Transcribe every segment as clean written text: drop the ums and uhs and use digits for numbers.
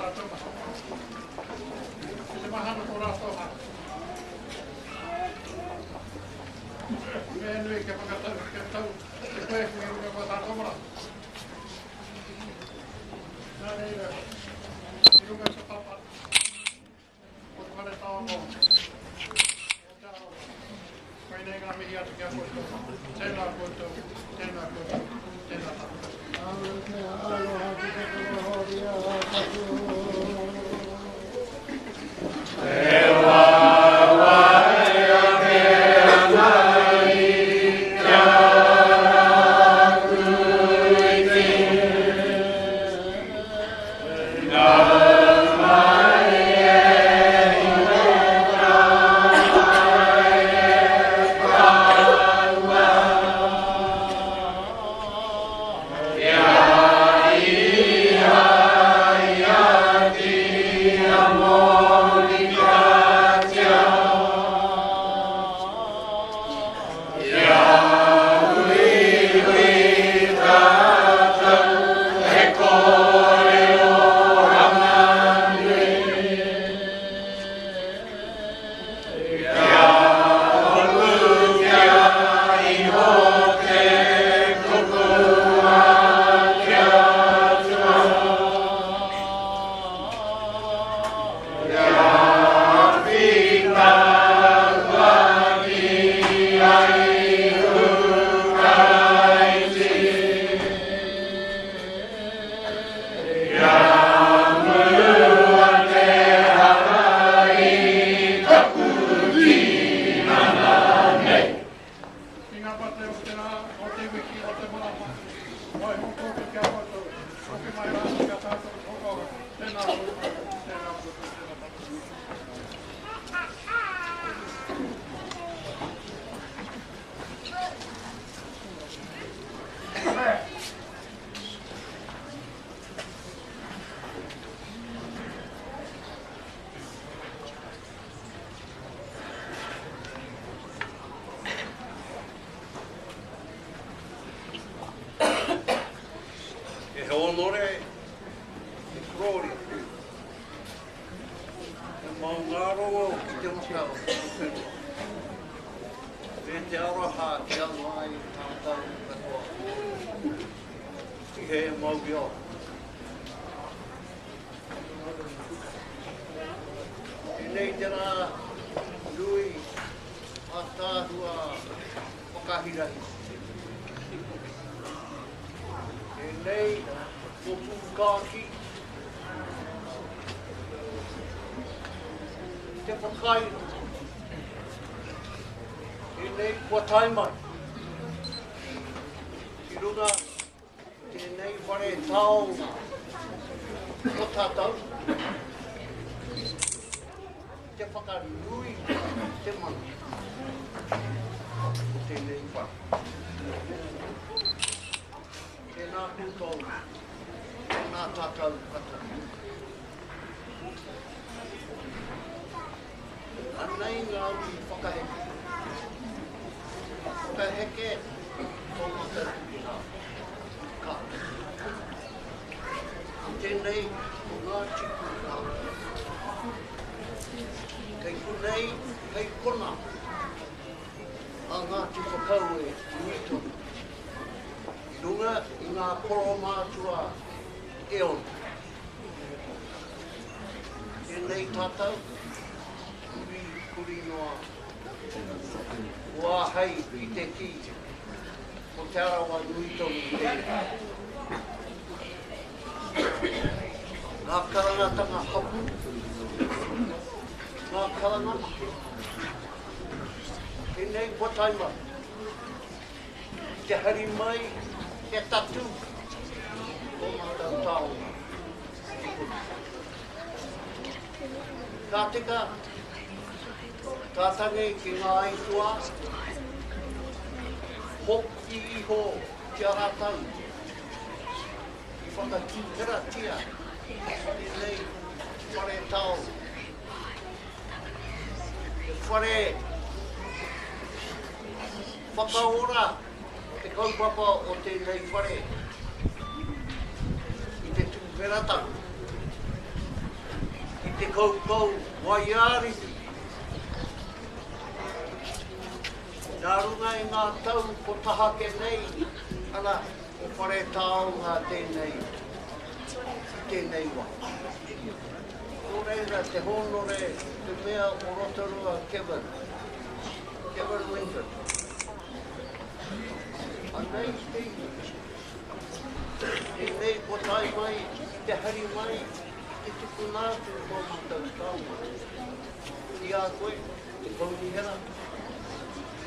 tātou maha. I te mahana tō rātou hara. Mea nui kia whakatau, kia tau te koe ki runga o tātou marae. Nā reira, i runga i te papa, o te whare taonga o Te Arawa, koinei ngā mihi atu ki a koutou. Tēnā koutou, tēnā koutou, tēnā tātou. Aloha ki te korohoria taku. E wawae ake ana i te ara kūiti. Nau mai e hine tārai e kāua. Kia iha ia tia mōrikatia. Kia uiui tātou he kōrero ranganui. Kia hopukia iho te kupu a te Atua. Kia whitaua ki a Ihu Karaiti. Kia murua te hara i taku tinana nei. Ki ngā mate o te rā, o te wiki, o te marama, waiho koutou ki a koutou, hoki mai rā ki a tātou whakaora, tēnā koutou, tēnā koutou, tēnā tātou. He hōnore, he korōria, he maungārongo ki te waka o te whenua. Me te aroha ki a ngāi tātou katoa. He mauri ora. Tēnei te rā nui ātaahua whakahirahira. Tēnei ko Pūkākī, te whakairo. Tēnei kua tae mai ki runga Tēnei whare taonga o tātou te whakanui te mana o tēnei whare. Tēnā koutou, tēnā tātou katoa. Anei ngā uri whakaheke. Whakaheke tō mātou tupuna. Ka. Ko tēnei ko Ngāti Kūkā. Kei konei, kei kona a Ngāti Whakaue nui tonu. I runga i ngā koromātua e ono. Tēnei tātou, huri, huri noa, kua āhei ki te kī, ko Te Arawa nui tonu tērā. Ngā karangatanga hapū, ngā karanga maha. Tēnei kua tae mai, ki te hari mai, kia tatū tō mātou taonga. Ka tika, ka tangi ki ngā aituā, hoki iho ki a rātou i whakatuwheratia tēnei whare taonga. He whare whakaora te kaupapa o tēnei whare i te tūwheratanga. kaukau Waiariki. Nā runga i ngā tau ko tahake nei, ana, ko Whare Taonga tēnei i tēnei wā. Nō reira, te hōnore te mea o Rotorua Kevin, Kevin Winton. Anei te iwi. Tēnei kua tae mai, te hari mai, te tukuna atu i tō mātou taonga. Ki a koe, te kaunihera,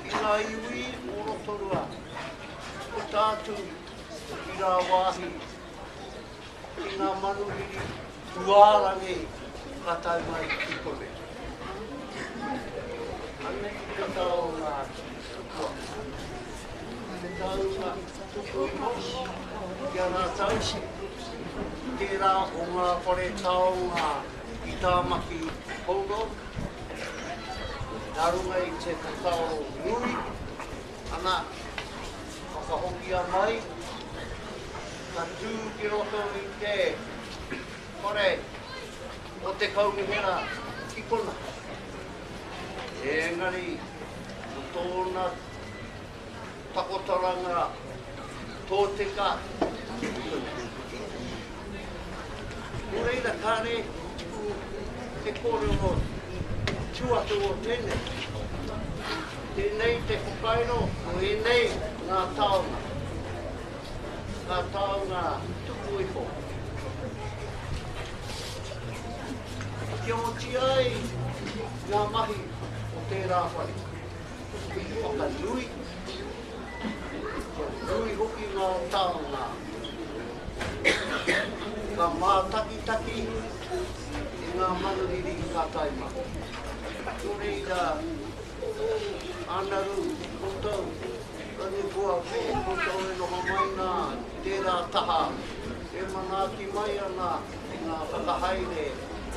i ngā iwi o Rotorua, puta atu ki rāwāhi, ki ngā manuhiri tūārangi ka tae mai ki konei. Anei te taonga tukua. Te taonga tuku iho ki a rātou, tērā o ngā whare taonga i Tāmaki Makaurau, nā runga i te whakaaro nui, ana, whakahokia mai, ka tū ki roto i te whare o te kaunihera ki kona. Engari, ko tōna takotoranga tōtika ki konei. Nō reira, kāre tuku te kōrero i tua atu o tēnei. Tēnei te whakairo, ko ēnei ngā taonga, ngā taonga tuku iho. Kia oti ai ngā mahi o tērā whare, ki te whakanui, kia nui hoki ngā taonga. Ka mātakitaki i ngā manuhiri ka tae mai. Nō reira, Anaru, koutou, Rangipoa, me koutou e noho mai nā i tērā taha e manaaki mai ana i ngā whakahaere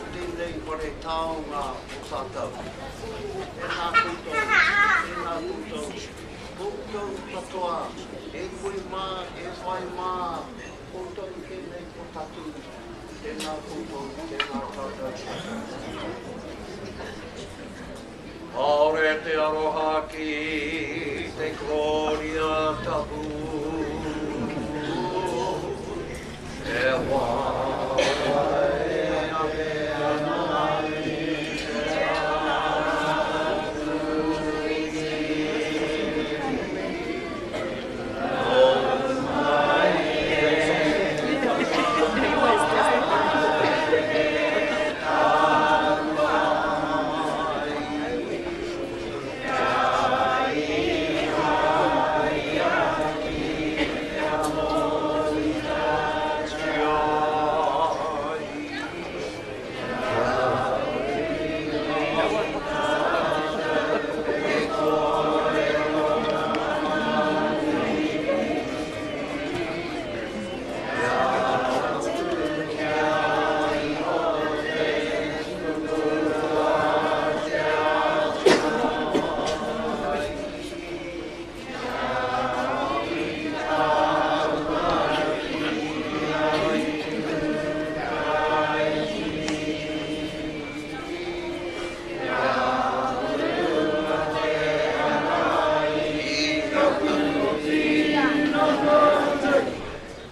o tēnei whare taonga o tātou. Tēnā koutou, tēnā koutou, koutou katoa, e kui mā, e whai mā, koutou tēnei ko tatu, tēnā koutou, tēnā tātou. Kāore te aroha ki te kororia tapu e whāwhai ake ana i te āhuiti. Nōu mai e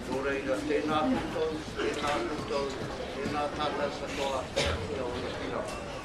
Nō reira, tēnā koutou, tēnā koutou, tēnā tātou katoa, kia ora ki rawa.